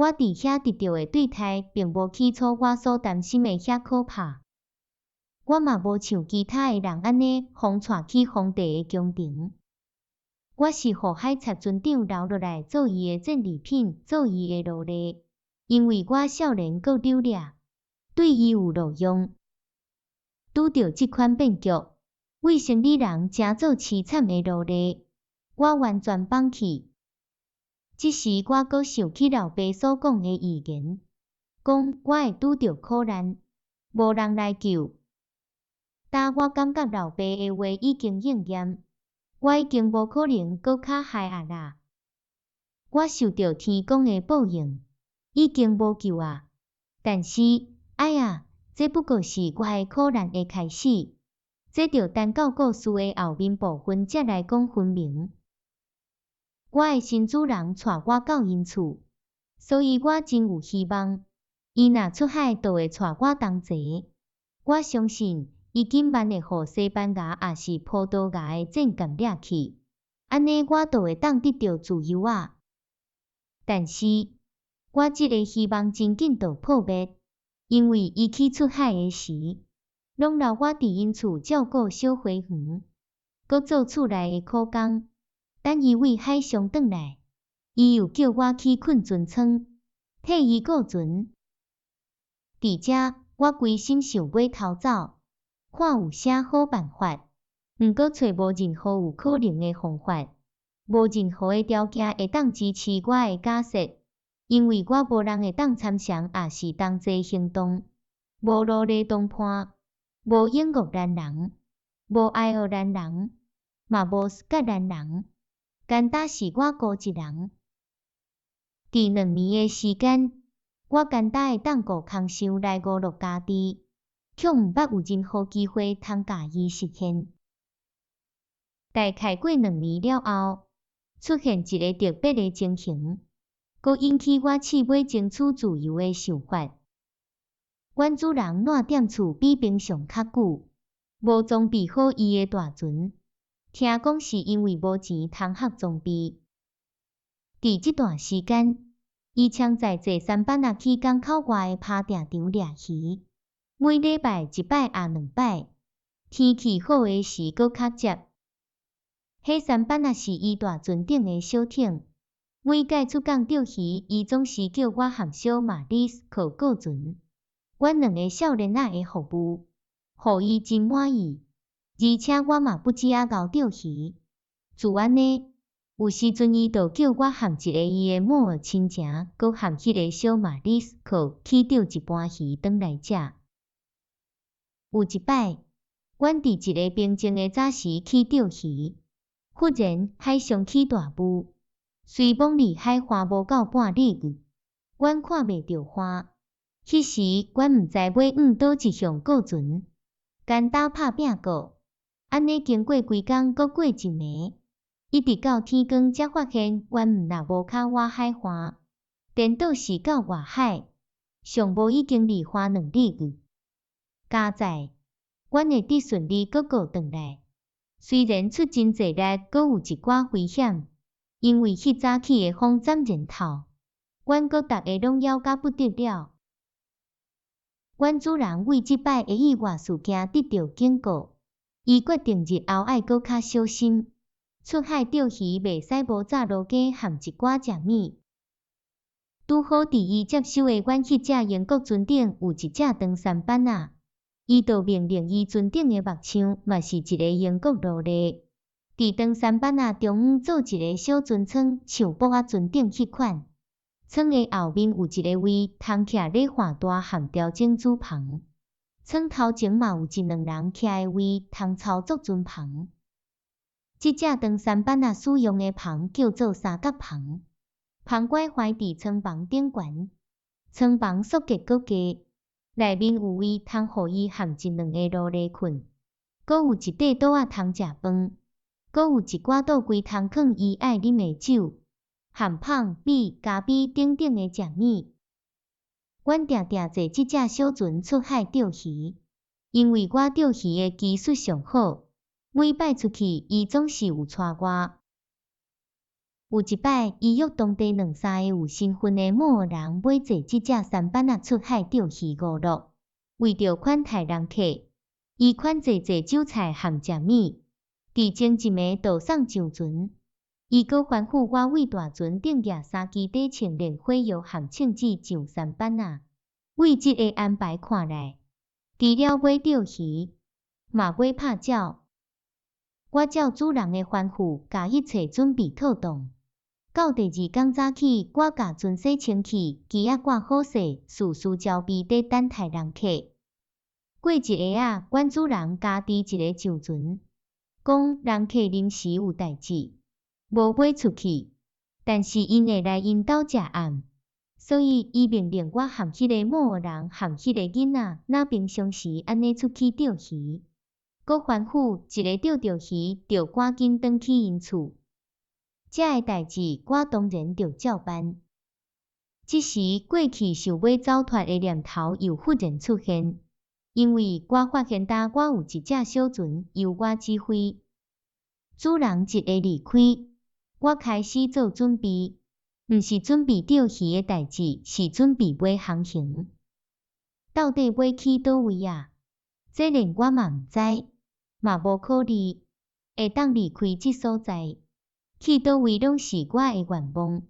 我佇遐得著的對待，並無起初我所擔心的遐可怕。我嘛無像其他的人按呢，予帶去皇帝的宮廷。我是予海賊船長留落來做伊的戰利品，做伊的奴隸，因為我少年閣扭掠，對伊有路用。拄著這款變局，為生理人成做淒慘的奴隸，我完全放棄。這時我閣想起老爸所講的預言，講我會拄著苦難，無人來救。焦我感覺老爸的話已經應驗，我已經無可能閣較害啊啦。我受著天公的報應，已經無救啊。但是，哎呀，這不過是我的苦難的開始。這著等到故事的後面部分才來講分明。我的新主人帶我到𪜶厝，所以我真有希望。伊若出海，就會帶我同齊。我相信，伊緊慢會予西班牙抑是葡萄牙的戰艦掠去，按呢我就會當得著自由啊！但是，我這个希望真緊就破滅，因為伊去出海的時，攏留我佇𪜶厝照顧小花園，閣做厝內的苦工。等伊對海上轉來，伊又叫我去睏船艙，替伊顧船。佇遮，我規心想欲逃走，看有啥好辦法。毋過揣無任何有可能的方法，無任何的條件會當支持我的假設，因為我無人會當參詳，抑是同齊行動，無奴隸同伴，無英國蘭人，無愛爾蘭人，嘛無蘇格蘭人。干焦是我孤一人。佇2年的時間，我干焦會當顧空想來娛樂家己，卻毋捌有任何機會通共伊實現。大概過兩年了後，出現一个特別的情形，閣引起我試欲爭取自由的想法。阮主人躂踮厝比平常較久，無裝備好伊的大船。聽講是因為無錢通學裝備。佇這段時間，伊常在坐舢舨仔去港口外的拋碇場掠魚，每禮拜一擺抑兩擺。天氣好的時，閣較捷。彼舢舨仔是伊大船頂的小艇，每擺出港釣魚，伊總是叫我和小馬里斯去顧船。阮兩个少年仔的服務，予伊真滿意。而且我嘛不止仔𠢕釣魚，自按呢，有時陣伊就叫我和一个伊的摩爾親情，閣和彼个小馬里斯克去釣一盤魚轉來食。有一擺，阮佇一个平靜的早時去釣魚，忽然海上起大霧，隨罔離海岸無夠半里遠，阮看袂著岸。彼時，阮毋知欲向佗一向顧船，干焦拍拚顧。按呢經過規工，閣過一暝，一直到天光才發現，阮毋若無較倚海岸，顛倒是到外海，上無已經離岸2里遠。佳哉，阮會得順利閣顧轉來。雖然出真濟力，閣有一寡危險，因為彼早起的風斬然透，阮閣逐个攏枵甲不得了。阮主人為這擺的意外事件得著警告。伊決定日後愛閣較小心，出海釣魚袂使無炸鱸羹和一寡食物。拄好佇伊接手的阮彼隻英國船頂有一隻長舢舨仔，伊就命令伊船頂的木匠，嘛是一个英國奴隸，佇長舢舨仔中央做一个小船艙，像菵仔船頂彼款。艙的後面有一个位，通徛咧換大和調整主帆。艙頭前嘛有一兩人徛的位，通操作船帆。這隻長舢舨仔使用的帆叫做三角帆，帆拐橫佇艙房頂懸，艙房縮結閣低，內面有位通予伊和一兩個奴隸睏，閣有一塊桌仔通食飯，閣有一寡桌櫃通囥伊愛啉的酒，和麭、米、咖啡等等的食物。阮定定坐這隻小船出海釣魚，因為我釣魚的技術上好，每擺出去，伊總是有帶我。有一擺，伊約當地兩三個有身份的摩爾人買坐這隻舢板仔出海釣魚娛樂。為著款待人客，伊款濟濟酒菜和食物。佇前一暝就送上船，伊閣吩咐我為大船頂額三支底穿煉火藥和銃子上舢板仔。為這个安排看來，除了買釣魚，嘛買拍鳥。我照主人的吩咐，共一切準備妥當。到第二工早起，我共船洗清氣，旗仔掛好勢，事事招備佇等待人客。過一下仔，阮主人家己一个上船，講人客臨時有代誌，無飛出去，但是𪜶會來𪜶兜食暗，所以伊命令我和彼个摩爾人和彼个囡仔，若平常時按呢出去釣魚，閣吩咐一个釣著魚，著趕緊轉去𪜶厝。這个代誌我當然著照辦。這時過去想欲走脫的念頭又忽然出現。因為我發現今我有一隻小船由我指揮，主人一下離開，我開始做準備，毋是準備釣魚的代誌，是準備欲航行。到底欲去佗位啊？這連我嘛毋知，嘛無考慮會當離開這所在，去佗位攏是我的願望。